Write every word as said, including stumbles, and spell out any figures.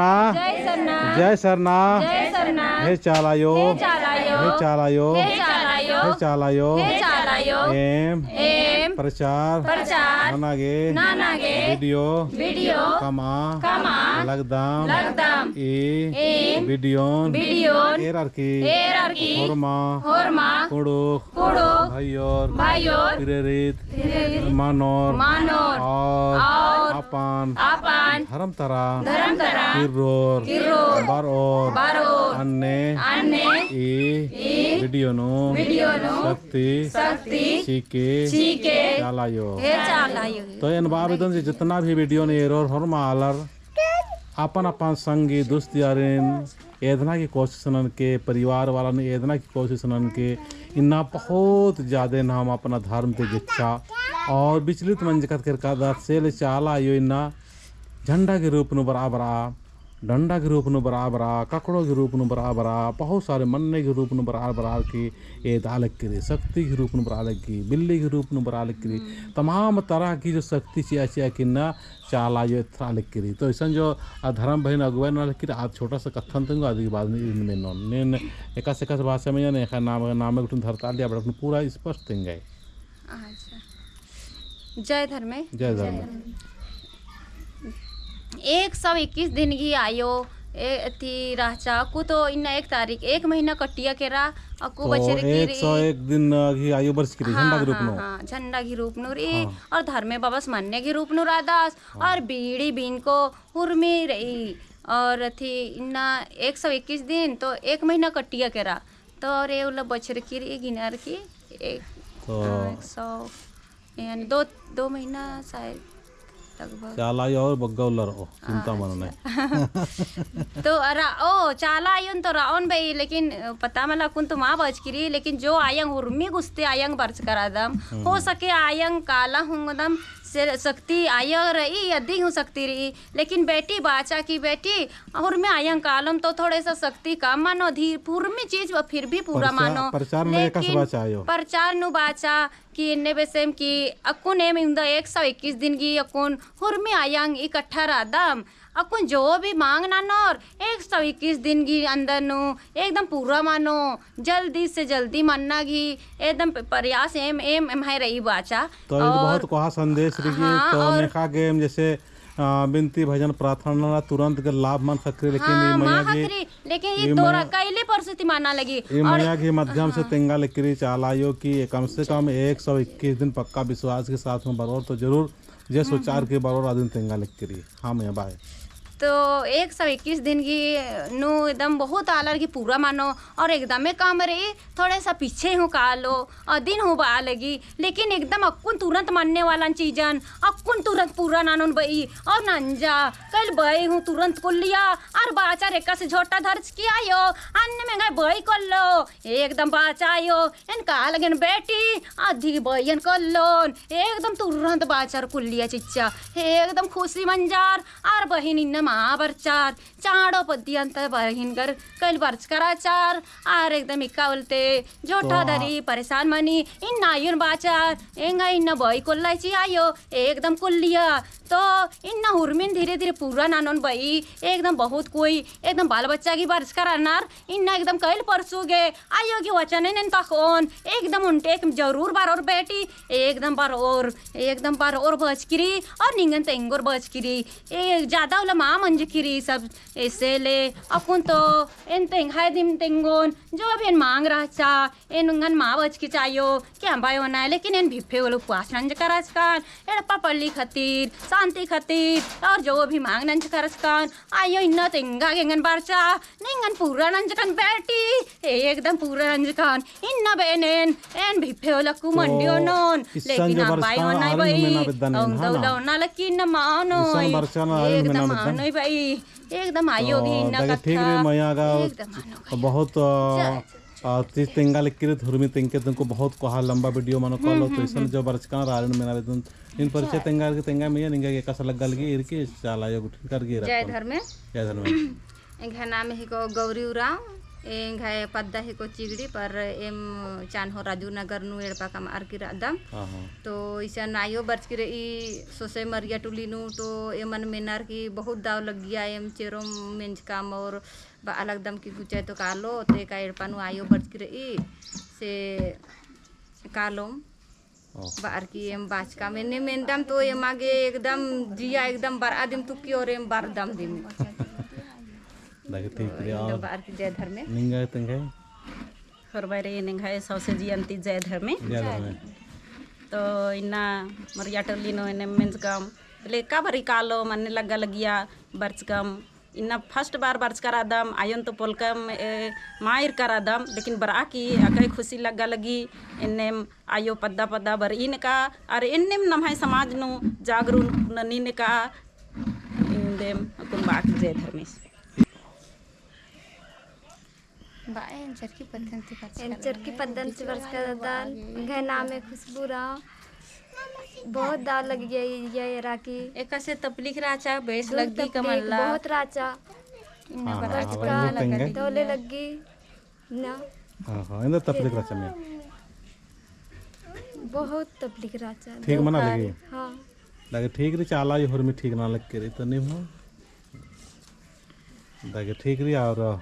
जय सरना। जय सरना। जय सरना। हे चाला आयो। हे चाला आयो। हे चाला आयो। हे चाला आयो। हे चाला आयो। हे चाला आयो। एम। एम। प्रचार। प्रचार। नना गे। नना गे। वीडियो। वीडियो। कमआ। कमआ। लगदम। लगदम। ई। ई। वीडियोन। वीडियोन। एरर की। एरर की। होरमा। होरमा। कुँड़ुख़। कुँड़ुख़। भइयोर। भइयोर। प्रेरित। प्रेरित। मनोर। मनोर। और। और। अपन। अपन। धर्म तरा। धर्म तरा। किर्रोर। किर्रोर। बरओर। बरओर। अन्ने। अन्ने। ई। ई। वीडियो नू। वीडियो नू। शक्ति। शक्ति। चिके। चिके। चाला आयो। हे चाला आयो। तो एन बआ बेद्दन जे जितना भी वीडियोन एरोर होरमा आलर अपन अपन संगी दोस्त यारिन एदना की कोशिश ननके, परिवार वालन एदना की कोशिश ननके, इन्ना बहुत ज्यादा नाम अपना धर्म ते गेच्छा और विचलित मंजकत केरकादत, से ले चाला आयो इन्ना झंडा के रूप नू बरआ बरआ, डंडा के रूप नू बरआ बरआ, ककड़ो के रूप नू बरआ बरआ, बहुत सारे मन्ने के रूप नू बरआ बरआ की एदआ लगी, शक्ति के रूप नू बरआ लगी, बिल्ली के रूप नू बरआ लगी, तमाम तरह की जो शक्ति चिआ चिआ की इन्ना चाला आयो एथरआ लगी। तो इसन जो आ धर्म बहिन अगुवाई नना लगी, आद छोटा सा कत्थन तेंगो, आद के बाद में नीन मेनोन। नीन एकासे एकासे भाषा में जाने, एका नाम, नाम गुट्ठिन धरता लिया, बड़ा गुट्ठिन पूरा स्पष्ट तेंगई। अच्छा। जय धर्मे। जय धर्मे। एक सौ इक्कीस दिन गही आयो, ए, अथी रहचा, अक्कु तो इन्ना एक तारीख, एक महीना कट्टिया केरा, अक्कु तो बछरकी रई। एक सौ एक दिन गही आयो बरचकी रई, हाँ, झंडा के रूप नू। हाँ, झंडा के रूप नू रई, हाँ। और धर्मे बाबस मन्ने के रूप नू रअदस, हाँ। और बीड़ी बीनको हुरमी रई, और अथी इन्ना एक सौ इक्कीस दिन तो एक महीना कट्टिया केरा, तो और ए उल्ला बछरकी रई गिनर की एक, तो हाँ, एक सौ, यानी दो, दो महीना शायद लगभग। चाला आयो और बग्गे उल्ला रओ, चिंता मनो नहीं। तो रओ, चाला आयोन तो रओन बई, लेकिन पता मला अक्कुन तो मा बरचकी रई, लेकिन जो आयंग हुरमी गुस्ते आयंग बरचका रअदम, हम्म। हो सके आयंग काला हुंगदम, से शक्ति आयो रई, अदिन हूँ शक्ति रई, लेकिन बेटी बाचा की बेटी, हुरमी आयंग कालोम तो थोड़े सा शक्ति कम मनो, धीर, हुरमी चीज फिर भी पूरा मनो। प्रचार नू एकासे लेकिन बाचा आयो। प्रचार नू बाचा कि एन्ने बेसेम कि अक्कुन एम इवंदा एक सौ इक्कीस दिन गही अक्कुन हुरमी आयंग इकट्ठा रअदम, अक्कुन जो भी मांग ननोर एक सौ इक्कीस दिन गही अंदर नू एकदम पूरा मनो, जल्दी से जल्दी मन्ना गही एकदम प-, प्रयास एम, एम, एम्है रई बाचा। तो ई तो और बहुत कोहा संदेश रई, हाँ, तो और नेखा गे एम जैसे, आ, बिनती भजन प्रार्थना नना तुरंत गे लाभ मल ख़क्खरी, लेकिन हाँ, ई मइया मा गही, ख़क्खरी, लेकिन ई ई तोरा मइया, कइले परसु ती मना लगी। ई और मइया गही माध्यम से हाँ। तेंगा लगी रई चाला आयो कि कम से कम एक सौ इक्कीस दिन पक्का विश्वास के साथ में बरओर तो जरूर जे हम्म, सोचार हम्म। के बरओर अदिन तेंगा लगी रई। हाँ मइया, बाय। तो एक सौ इक्कीस दिन गही नू एकदम बहुत आलर गही पूरा मनो और एकदमे कम रई, थोड़े सा पीछे हूँ कालो, अदिन हूँ बआ लगी, लेकिन एकदम अक्कुन तुरंत मन्ने वालन चीजन, अक्कुन तुरंत पूरा ननोन बई, और नंजा, कइल बई हूँ तुरंत कुल्लिया, और बाचर एकासे झोटा धरचकी आयो, अन्नेम एंग्है बई कोल्लो, एकदम बाचा आयो, एन का लगेन बेटी, अदी बई एन कोल्लोन, एकदम तुरंत बाचर कुल्लिया चिच्चा, एकदम खुशी मंजर, आर बहिन इन्ना मा बरचर, चाँड़ो पद्दियन ता बहिन गर कइल बरचका रहचर, आर एकदम इक्का उल्ला ती झोटा तो धरी, परेशान मनी, इन्ना आयोन बाचर, एंगा इन्ना बई कोल्ला चिच्चा आयो, एकदम कुल्लिया, तो इन्ना हुरमिन धीरे धीरे पूरा ननोन बई, एकदम बहुत कोई, एकदम बाल बच्चा गही बरचका रअनर, इन्ना एकदम कइल परसु गे आयो गही वचन एन तखोन, एकदम ओन्टे एकदम जरूर बरओर बेटी, एकदम बरओर, एकदम बरओर बचकी रई, और निंगन तेंगोर बचकी रई, ए, ज्यादा उल्ला मा मंजकी रई सब, ऐसे ले, अक्कुन तो एन तेंग्है दिम तेंगोन, जो भी एन मांग रहचा, एन उंगन मा बचकी चायो, क्या बायो ना, लेकिन एन भिफे उल्ला उपवास नंजका रहचकन, एड़पा पल्ली खतीर, शांति खतीर, और जो भी मांग नंजका रहचकन, आयो इन्ना तेंगा गे एंगन बरचा, निंगन पूरा नंजकन बेटी, एकदम पूरा नंजकन, इन्ना बेनेन, एन भिफे उल्ला अक्कु तो मंडियोन, इसन लेकिन जो आ बायो बरचकन ना आरिन बई, मेना बेद्दन एन, औंदा हाँ ना? उल्ला ओना लगी इन्ना मानो, इसन बरचकन आरिन एकदम मेना बेद्दन। मानो बई, एकदम आयो तो गे इन्ना दगे ठीक कत्था, रई मइया गा, एकदम मानो तो गई। बहुत, अ, जय, जय। आ, चीज तेंगा लगी रई, हुरमी तेंगके तुमको बहुत कोहा लंबा वीडियो मनो हम्म, कालो, तो हम्म, इसन हम्म। जो बरचकन आरिन मेना बेद्दन, इन परिचय जय। तेंगा के तेंगा मइया निंगा गे एकासे लग्गा लगी, ईर की चाला आयो गुट्ठिन कर गे जय रखम। धर्मे। जय धर्मे। एंग्है नाम हिको गौरी उराँव। एंग्है पद्दा हेको चिगड़ी, पर एम चान्हो राजू नगर नू एड़पा कमअर की रअदम। हाँ, हाँ। तो इसन आयो बरचकी रई सोसे मरिया टुली नू, तो एमन मेनर की बहुत दाव लग्गिया, एम चेरोम मेंजकम और बआ लगदम की गुचा तो कालो, ते का एड़पा नू आयो बरचकी रई, से कालोम। ओह। बअर की एम बाचकम, एन्ने मेनदम तो एमा गे एकदम जिया एकदम बरआ दिम तुक्की और एम बरदम दिम। दागे ठीक रई, एकदम और बअर की जय धर्मे। निंग्है तेंग्है? होरमारिन एंग्है सौंसे जिया ती जय धर्मे। जय धर्मे। तो इन्ना मरिया टोली नू एन्ने मेंजकम, लेका बरी कालोम अन्ने लग्गा लगिया बरचकम, इन्ना first बार बरचका रअदम, आयोन तो पोलकम, ए, मायर का रअदम, लेकिन बरआ की अकय खुशी लग्गा लगी, एन्नेम आयो पद्दा पद्दा बरई नेका, अर एन्नेम नम्है समाज नू जागरूक ननी नेका, इन्देम अक्कुन बाक जय धर्मेस। बा एन चरखी पद्दन ती बरचका एन चरखी पद्दन ती बरचका रअदन, एंग्है नामे खुशबू रअदन। बहुत दाव लग्गिया, ये राखी। एकासे तपलीक रहचा, बेस लग्गी का मल्ला। बहुत रहचा। हाँ, हाँ, बरचका, हाँ, तौले लग्गी ना। हाँ, हाँ, एन्देर तपलीक रहचा मइय्याँ। बहुत तपलीक रहचा। ठीक मना लगी? हाँ। दागे ठीक रई, चाला ये होरमी ठीक ना लग के रई, तो नीम हो। दागे ठीक रई, और